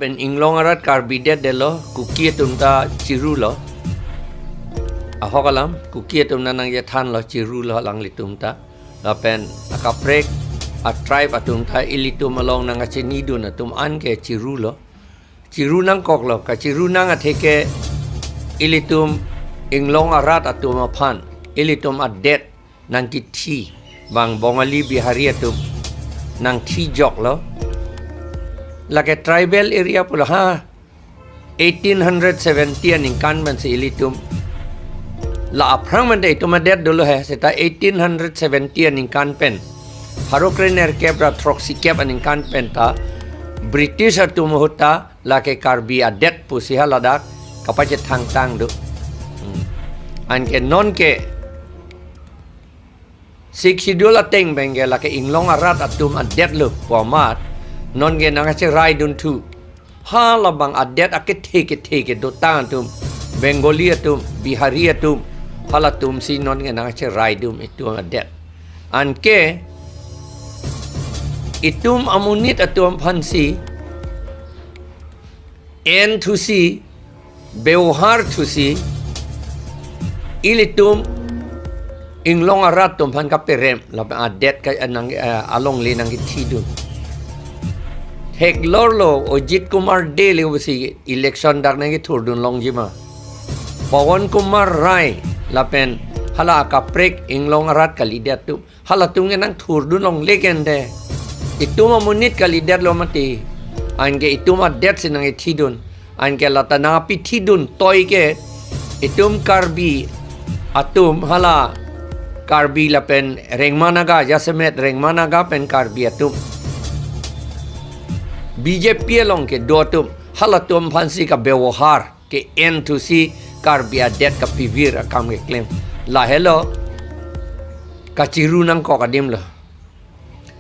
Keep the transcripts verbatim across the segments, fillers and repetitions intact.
Pen inglong arat Karbi det detlo, Kuki atum ta chirulo. Ahok alam, Kuki atum ta nangchethanlo, chirulo alanglitum ta. Lapen akaprek a-tribe atum ta ilitum along nangkachinidun atum anke chirulo. Chiru nangkoklo, kachiru nang atheke ilitum inglong arat atum aphan, ilitum adet nangkithi, bang Bongali Bihari atum nangthijoklo. Lake tribal area pulo ha, eighteen hundred seventy aningkan pensi ilitum. La aphrang pen ta itum adet dolo he, seta eighteen hundred seventy aningkan pen, pharo krenerkep ra throksikep aningkan pen ta British atum ahut ta lake Karbi adet pusi haladak kapachethangtang do. Hmm. Anke nonke Sixth Schedule ateng pen ke lake inglong arat atum adetlo pu amat nonke nangcheraidun thu. Halabang adet akethe kethe kedotang atum, Bengali atum, Bihari atum, halatumsi nonke nangcheraidun itum adet. Anke itum amonit atum aphansi en thusi, bebohar thusi, ilitum inglong arat atum aphan kaperem, lapen adet ka nang, eh, alongle nangkithidun. Theklorlo Ajit Kumar Dey le pusi election dak nangkethurdun longji ma. Pawan Kumar Rai lapen hala akaprek inglong arat kalidet atum, halatum ke nangthurdun longle kente. Itum amonit kalidetlo mati. Anke itum adetsi nangkithidun. Anke lata nangpithidun toi ke itum Karbi atum hala Karbi lapen Rengma Naga, jasemet Rengma Naga pen Karbi atum, B J P along kedo atum, halatum aphansi kabebohar ke-en thusi Karbi adet kapivir akam keklem. Lahelo kachiru nangkok adimlo.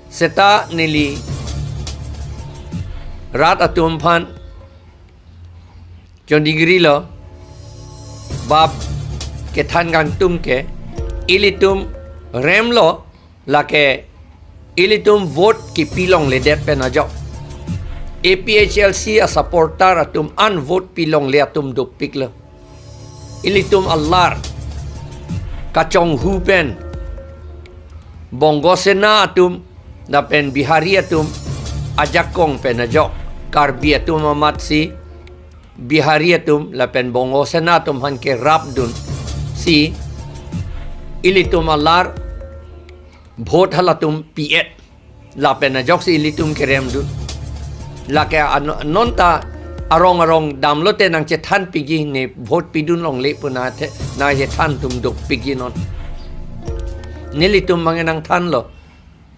Seta neli rat atum aphan choningri lo, bap kethan kangtung ke, ilitum remlo, lake ilitum vote kipi longledet pen ajok A P H L C asupporter atum an vote pi longle atum dopiklo. Ilitum alar kachonghu pen Bongo Sena atum lapen Bihari atum ajakong pen ajok Karbi atum amatsi Bihari atum lapen Bongo Sena atum aphan kerapdunsi ilitum alar vote halatum pi-et. Lapen ajoksi ilitum keremdun. Lake ano-, non ta arong arong damlote nangchethan piji, ne vote pidun longle pu nathe, nangchethan atum dopikji non. Nelitum abang nangthanlo.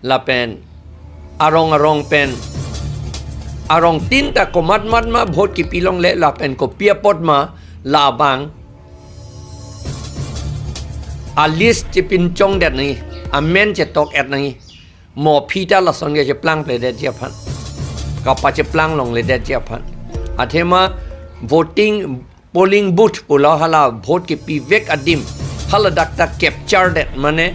Lapen arong arong pen, arongtin ta komatmat ma vote kipi longle lapen kopi apot ma labang a-list chepinchongdet nangji, amen chetok-et nangji. Mo aphi ta lason ke cheplangpledetji aphan, kapacheplang longledetji aphan. Athema voting, polling booth pulo hala vote kepivek adim, haladak ta capture det, mane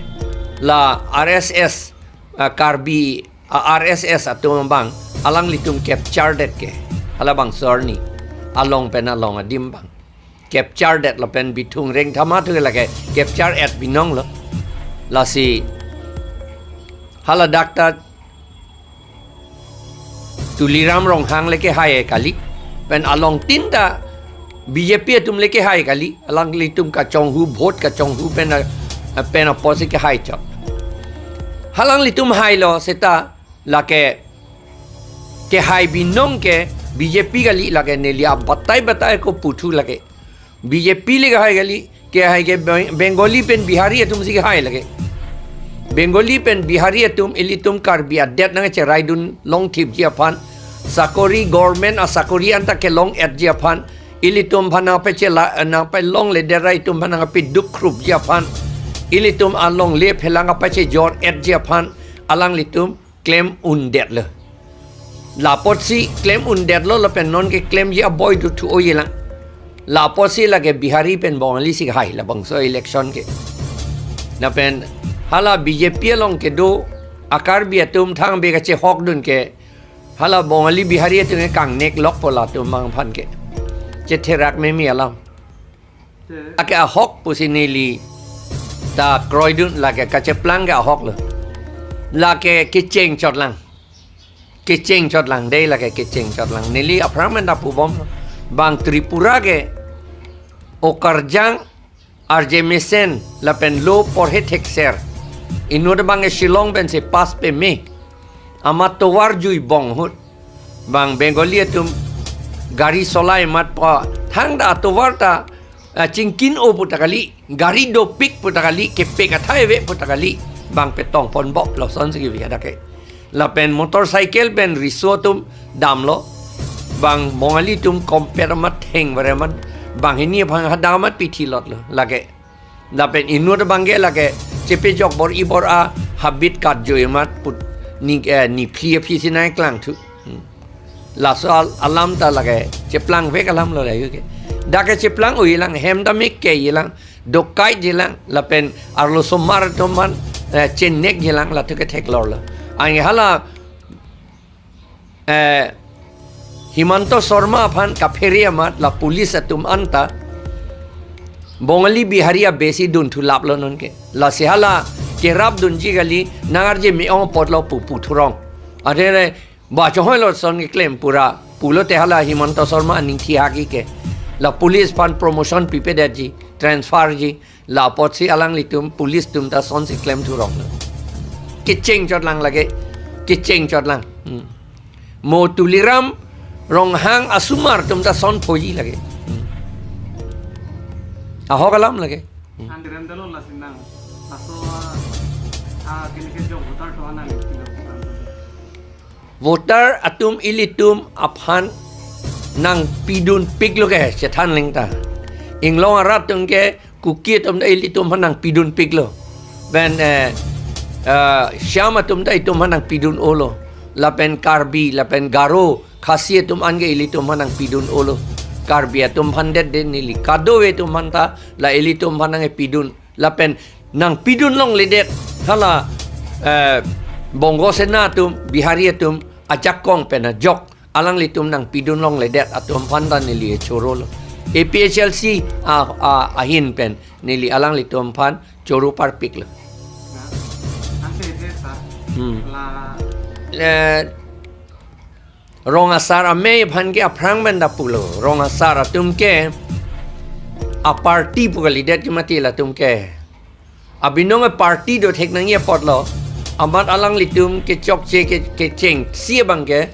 la R S S, ah, Karbi, ah, R S S atum abang alanglitum capture det ke, halabangso arni along pen along adim abang capture det lapen Bithung Rengthama thu lake capture-et binonglo. Lasi haladak ta Tuliram Ronghang le kehai kali, pen alongtin ta B J P atum le kehai kali, alanglitum kachonghu, vote kachonghu pen a-, pen apotsi kehai chot. Halanglitum hailo seta lake kehai binong ke B J P kali, lake neli abatai batai ko puthu lake. B J P le kehai kali, kehai ke Beng-, Bengali pen Bihari atumsi kehai lake. Bengali pen Bihari atum ilitum Karbi adet nangcheraidun longthipji aphan, sakori, government asakori anta kelong-etji aphan, ilitum aphan nangpachela, nangpalongledet ra itum aphan nangpeduk khrupji aphan, ilitum alongle phelang kapachejor-etji aphan, alanglitum klem undetlo. Lapotsi klem undetlo lapen nonke klemji aboi do thu oyelang. Lapotsi lake Bihari pen Bongali si hai labangso election ke. Lapen hala B J P along kedo a-Karbi atum thangbe kachehokdun ke Hala Bongali Bihari atum ke kangnek lokpo latum abang aphan ke. Chetherak meme alam. Lake ahok pusi neli ta kroidun, lake kacheplang ke ahok lo. Lake kecheng chotlang. Kecheng chotlang, dei lake kecheng chotlang. Neli aphrang pen ta pubom lo. Bang Tripura ke okarjang, arje mesen lapen lo porhe thekser. Inut abang ke Shillong pensi pass peme. Amat tovar jui bong ahut. Bang Bengali atum gari solai amat po. Thangta tovar ta, ah, chingkin-o pu ta kali, gari dopik pu ta kali, kepek athai ave pu ta kali. Bang petong ponbom lo, lasonsi kevi hadak ke. Lapen motorcycle pen riso atum damlo. Bang Bongali atum kompet amat theng bare amat. Banghini aphan hadak amat pithi lot lo lake. Lapen inut abang ke lake chepejok bor-i bor-a habit kat joi amat put ni, eh, ni phli aphi si nai klang thu. Hmm. Laso al-, alam ta lake cheplang vek alam lo layu ke. Dak ke cheplang-o-ilang, hem ta mek ke-ilang, dokait-ilang, lapen arloso mar atum aphan, eh, chenek-ilang, latum ke theklor lo. Anke hala, eh, Himanta Sarma aphan kaphere amat la police atum anta Bongali Bihari abesi dun thu lap lo non ke. Lasi hala kerap dunji kali, nang arje me-ong apot lo pu pu thurong. Ade re ba chohoi lo son keklem pura. Pulote hala Himanta Sarma aning thi haki ke. La police aphan promotion pipedetji, transfer ji. La apotsi alanglitum police atum ta sonsi klem thurong lo. Kecheng chotlang lake. Kecheng chotlang. Hmm. Mo Tuliram Ronghang asomar atum ta son phoji lake. Hmm. Ahok alam lake. Hmm. Andirem dalo lasi nang. Laso, ah, kini ke jong voter to anang kilo. Voter atum ilitum aphan nangpidunpik lo ke chethan leng ta. Inglong arat atum ke Kuki atum ta ilitum aphan nangpidunpik lo. Pen, eh, eh, Shyam atum ta itum aphan nangpidun-o lo. Lapen Karbi, lapen Garo, Khasi atum anke ilitum aphan nangpidun-o lo. Karbi atum aphan det de neli. Kadokave atum aphan ta la ilitum aphan nangpidun. Lapen nangpidun longledet hala, eh, Bongo Sena atum, Bihari atum ajakong pen ajok alanglitum nangpidun longledet atum aphan ta neli choro lo. A P H L C a, a, ahin pen neli alanglitum aphan choro parpik lo. Nah, ante ante, sir. Hmm. La Eh, Rong Asar amei aphan ke aphrang pen ta pulo. Rong Asar atum ke a party pu kalidet ke mati latum ke. Abinong a party do thek nangji apot lo. Amat alanglitum kechokche ke, kechengsi abang ke.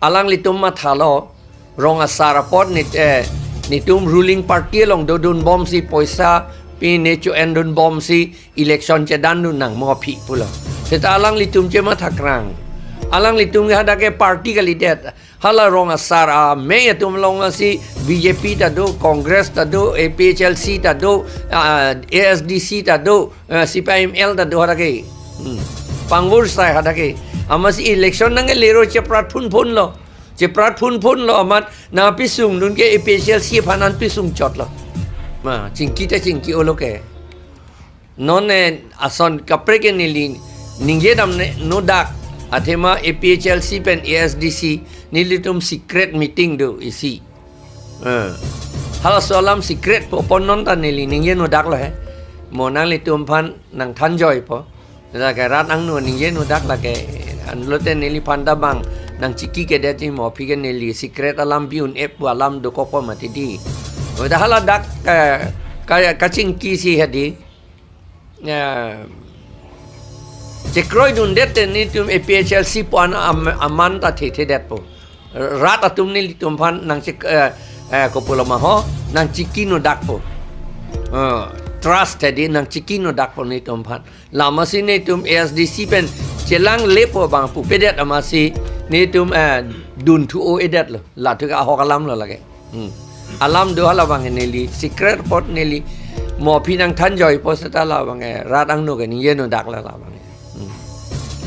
Alanglitum matha lo. Rong Asar apot nit, eh, nitum ruling party along dodunbomsi poisa pi ne cho-endunbomsi election chedandun nang mo aphi pulo. Seta alanglitum chemathakrang. Alanglitum ke hadak ke party kalidet. Hala Rong Asar amei atum along si B J P ta do, Congress ta do, A P H L C ta do, ah, A S D C ta do, ah, C P I M L ta do hadak ke. Hmm. Pangvur sai hadak ke. Amatsi election nangkelero cheprat phunphun lo. Cheprat phunphun lo amat nangpisungdun ke A P H L C aphan nangpisung chot lo. Ma, chingki ta chingki-o lo ke. Non, eh, ason kaprek ke neli ningje dam ne nodak. Athema A P H L C pen A S D C nelitum secret meeting do isi. Eh. Halaso alam secret po pon non ta neli ningje nodak lo he. Mo nanglitum aphan nangthanjoi po. Lake rat angno ningje nodak lake. Anlote neliphan ta bang nangchiki kedet ji mo aphi ke neli secret alam bi un-e pu alam dokok po mati di. Udah hala dak, eh, ka, kachingki si hadi. Eh, chekroidundet te nitum A P H L C pu an am-, aman ta thethedet po. Rat atum nelitum aphan nangchek, eh, eh, kopulo ma ho, nangchiki nodak po. Eh, trust hadi nangchiki nodak po nitum aphan. Lamasi nitum A S D C pen chelang lepo bang pupedet amatsi nitum, eh, dun thu-o-edet lo. Latum ke ahok alam lo lake. Hmm. Alam do hala bang neli secret pot neli mo aphi nangthanjoi po seta la bang, eh, rat angno ke ningje nodak la la bang. Hmm.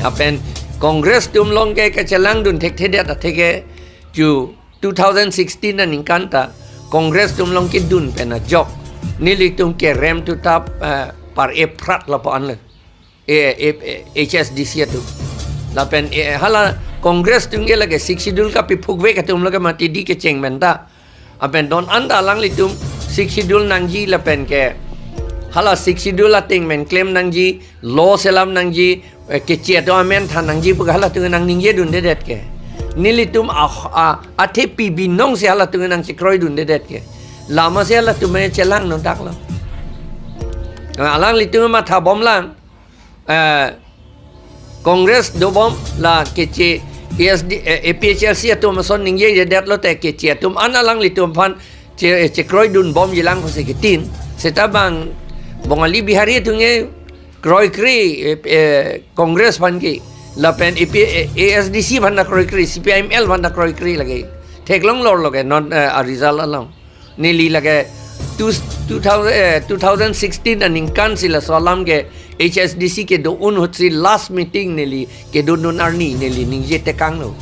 Lapen Congress atum along ke kachelangdun thekthedet atheke chu two thousand sixteen aningkan ta Congress atum along kedun pen ajok nelitum kerem thu ta, eh, par-e phrat lapu-an le. Eh, eh, eh, H S D C atum. Lapen, eh, hala Congress atum ke lake Sixth Schedule kapephukvek atum lake mati di kecheng pen ta. Lapen non anta alanglitum Sixth Schedule nangji lapen ke hala Sixth Schedule ateng pen klem nangji, law selam nangji, eh, Keche atum amen than nangji pu ke halatum nangningjedundedet ke. Nelitum a, a, athepi binong si halatum nangchekroidundedet ke. Lama si halatum chelang non taklo. Alanglitum mathabomlang. Eh, Congress dobom la Keche A S D, eh, A P H L C atum ason ningjejedetlo te Keche atum an alanglitum aphan che, chekroidunbomjilang pusi ketin. Seta bang Bongali Bihari atum ke kroikre, eh, eh, Congress aphan ke. Lapen A P, eh, A S D C aphan ta kroikre, C P I M L aphan ta kroikre lake. Theklong lorlo ke non, eh, a result along. Neli lake two, two thousand, eh, two thousand sixteen aningkan si laso alam ke H S D C kedo-un ahut si last meeting neli kedodun arni neli ningje tekanglo.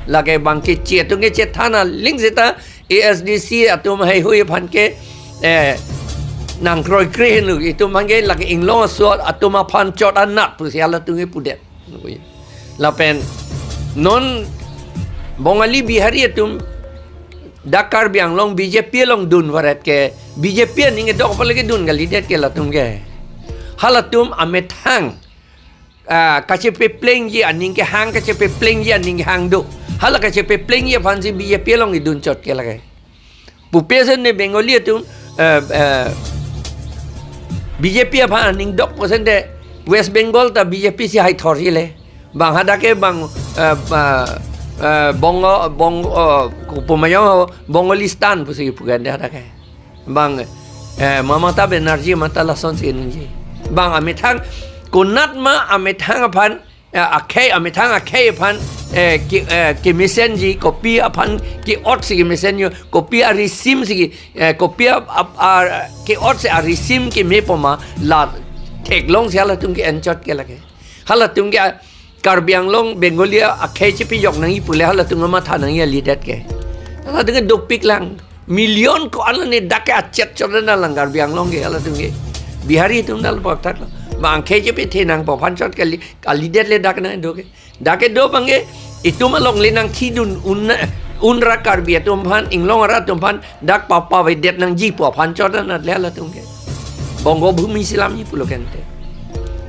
Lake bang Keche atum ke chethan aling seta A S D C atum heihui aphan ke, eh, nangkroikre henlo, itum aphan ke lake inglong aso atum aphan chot anat pusi halatum ke pudet. Lapen non Bongali Bihari atum dak Karbi Anglong B J P along dunvaret ke B J P aning kedok apot lake dun kalidet ke latum ke. Halatum amethang, ah, kachepeplengji aning kehang, kachepeplengji aning kehang do. Hala kachepeplengji aphan si B J P along idun chot ke lake. Pupe sen ne Bengali atum, eh, eh, B J P aphan aning dok pusen de West Bengal ta B J P si haithorji le. Bang hadak ke bang, eh, eh, eh, Bongo, Bong, eh, kupumayong ho, Bongalistan pusi pugan de hadak ke. Bang, eh, Mamata Banerjee mata lason si ningje. Bang amethang, konat ma amethang aphan, eh, akhei, amethang akhei aphan, eh, ke, eh, kemesenji, kopi aphan ke-ot si kemesenji, kopi arisim si ke, eh, kopi ap, ap, ar, ke-ot si arisim keme poma la theklong si halatum ke-en chot ke lake. Halatum ke, ah, Karbi Anglong Bengali akhei chepejok nangji pule halatum matha nangji kalidet ke. Halatum ke dopiklang. Million ko-an ne dak ke achet chot nanglang Karbi Anglong ke halatum ke. Bihari atum dal paktak lo. Bang akhei chepethe nangpo aphan chot kali, kalidet le dak nangdo ke. Dak kedo bang ke itum along le nangthidun un, unra Karbi atum aphan, inglong arat atum aphan dak papavedet nangji pu aphan chot anat le halatum ke. Bongo Bhumi si lamji pulo ke ante.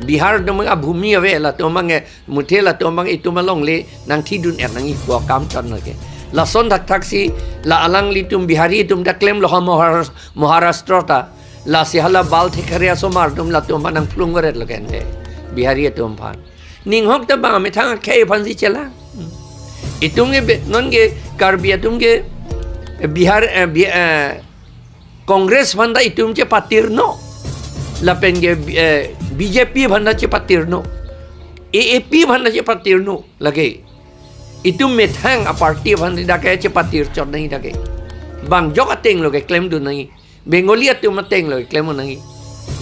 Bihar atum abhumi ave, latum bang ke muthe latum bang itum along le nangthidun er nangji pu akam chot anat ke. Lason thakthak si la alanglitum Bihari atum dak klemlo ha Mahar-, Maharashtra ta. Lasi hala Bal Thackeray asomar atum latum aphan nangphlungvaretlo ke ante. Bihari atum aphan. Ninghok ta bang amethang akhei aphan si chelang. Itum ke be, non ke Karbi atum ke Bihar, eh, Bi-, eh, Congress aphan ta itum chepatirno. Lapen ke, eh, B J P aphan ta chepatirno. A A P aphan ta chepatirno lake. Itum methang aparty aphan ta dak ke chepatir chot nangji dak ke. Bang jok ateng lo ke klemdun nangji. Bengali atum ateng lo klem nangji.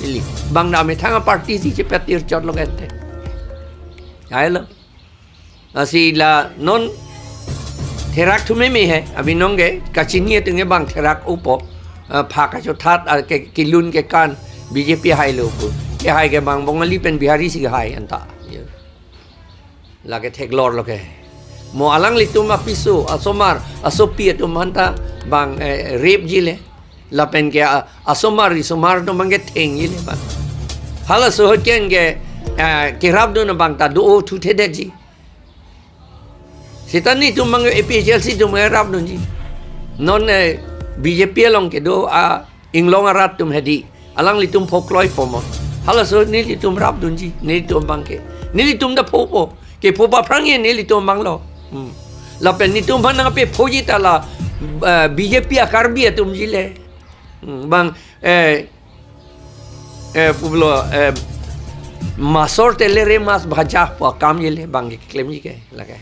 Ili. Bang dak methang aparty si chepatir chotlo ke ante. Hai lo. Lasi la non therak thu meme he. Abinong ke kachini atum ke bang therak upo. Ah, pha kachothat, ah, ke, kelun kekan B J P hailo pu. Kehai ke bang Bongali pen Bihari si kehai anta. Ya. Lake theklorlo ke. Mo alanglitum apiso, asomar, asopi atum aphan ta bang, eh, rape ji le. Lapen ke, ah, asomar, asomar atum bang ke thengji le bang. Halaso ahut ke, eh, kerapdun bang ta do-o thuthedetji. Seta netum bang A P H L C atum rapdunji. Non, eh, B J P along kedo, ah, inglong arat atum hedi. Alanglitum phokloi pomo. Halaso nelitum rapdunji, nelitum bang ke. Nelitum ta phopo. Kepho paphrang ye nelitum bang lo. Hmm. Lapen netum aphan nangpephoji ta la, eh, B J P a-Karbi atumji le. Hmm. Bang, eh, eh, pulo, eh, masor telere mas bhaja pu akam ji le bang keklemji ke, lake.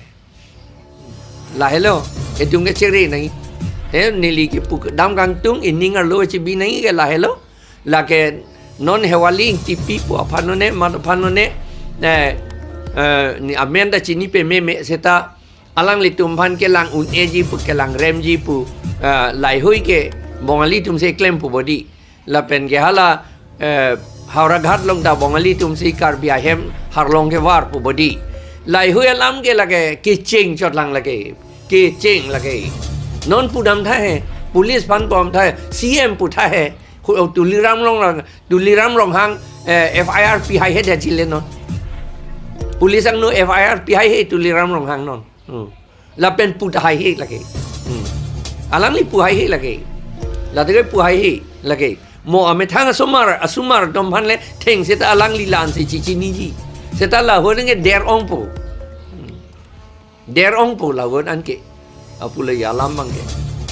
Lahelo, itum ke cheri nangji. Eh, neli kepu kedam kangtung, ining arlo chebi nangji ke lahelo. Lake non Hewali Ingtipi pu aphan non ne, mat aphan non ne, eh, eh, ne amen ta chini pameme seta alanglitum aphan kelang un-eji pu, kelang remji pu, eh, laheihui ke Bongali atum si klem pu bodi. Lapen ke hala, eh, Howraghat along ta Bongali atum si Karbi ahem harlong kevar pu bodi. Laheihui alam ke lake kecheng chotlang lake. Kecheng lake. Non pudam tha he. Police aphan pudam tha he. C M pu tha he. Hu-, Tuliram Ronghang, Tuliram Ronghang, eh, F I R pihai he dia chile non. Police angno F I R pihai he Tuliram Ronghang non. Hmm. Lapen pu tahai he lake. Hmm. Alangli puhai he lake. Lake puhai he lake. Mo amethang asomar, asomar atum aphan le theng seta alangli la-an si chichiniji. Seta lahon ke der ongpo. Hmm. Der ongpo lahon anke. Apule alam abangke.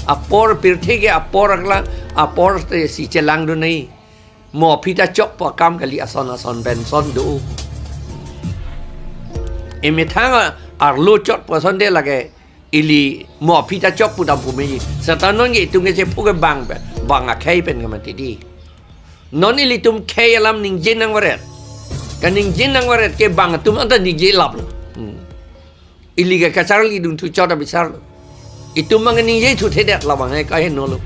Apor pirthe ke apor aklang, apor te si chelangdun nai. Mo aphi ta chokpo akam kali, ason ason pension do. Emethang arlo chotpo ason de lake ili mo aphi ta chok pudam pu meji. Seta non ke itum ke chepho ke bang pen, bang akhei pen ke mati di. Non ilitum khei alam ningje nangvaret. Kaningje nangvaret ke bang atum anta ningje laplo. Hmm. Ili ke kacharlidun thu chot abisarlo. Itum abang ningje thuthedet labang he kahenolo.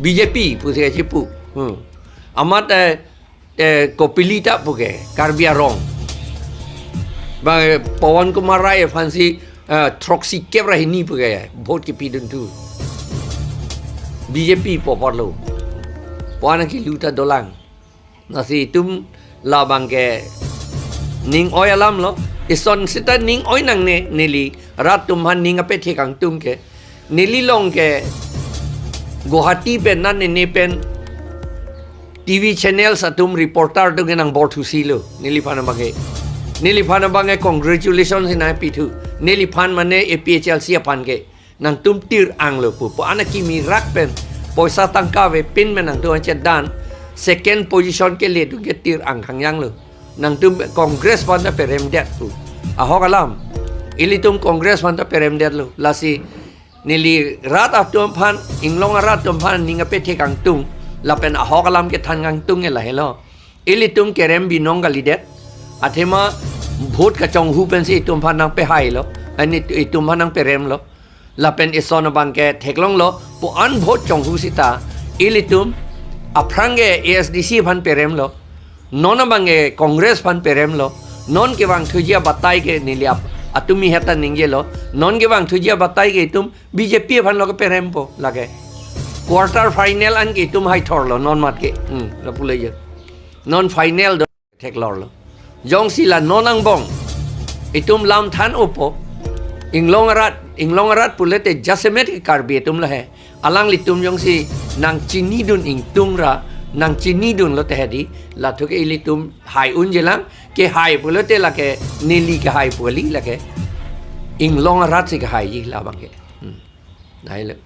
B J P pusi kachipu. Hmm. Amat, eh, eh, Kopili ta puke, Karbi Arong. Bang, eh, Pawan Kumar Rai aphansi, eh, throksi kep ra hini puke, vote kepidun thu. B J P pu apotlo. Pawan akilu ta dolang. Lasi itum labang ke ning oi alamlo. Ison seta ning oi nangne neli rat atum aphan ning apethe kangtung ke. Neli along ke Guwahati pen nan nene pen T V channels atum reporter atum ke nang bor thusi lo. Neliphan abang ke. Neliphan abang ke congratulations si nangpithu. Neliphan mane A P H L C aphan ke. Nangtum tir-anglo pu. Pu an akimi rak pen. Poisa tangka avepin pen nangtum anche dan. Second position keledun ke tir-ang khangjanglo. Nangtum Congress aphan ta peremdet pu. Ahok alam. Ilitum Congress aphan ta peremdetlo. Lasi neli rat atum aphan, inglong arat atum aphan, ning apethe kangtung. Lapen ahok alam kethan kangtung ke lahelo. Ilitum kerem binong kalidet. Athema vote kachonghu pensi itum aphan nangpehailo. Ani itum aphan nangperemlo. Lapen ison abang ke theklonglo, pu an vote chonghu seta, ilitum aphrang ke A S D C aphan peremlo, non abang ke Congress aphan peremlo, non kevangthuji abatai ke neli ap-, atumi heta ningjelo, non kevangthuji abatai ke itum B J P aphan lo keperempo lake. Quarter final an ke itum haithorlo, non mat ke. Hmm, lapu le je. Non final do. Theklorlo. Jongsi la non angbong itum lam than-opo. Inglong arat, inglong arat pulote jasemet ke Karbi atum lahei. Alanglitum jongsi nangchinidun ingtung ra, nangchinidunlo te hedi, latum ke ilitum hai unjelang, kehai pulote lake neli kehai pu kali lake. Inglong arat si kehaiji labang ke. Hmm. Nai le.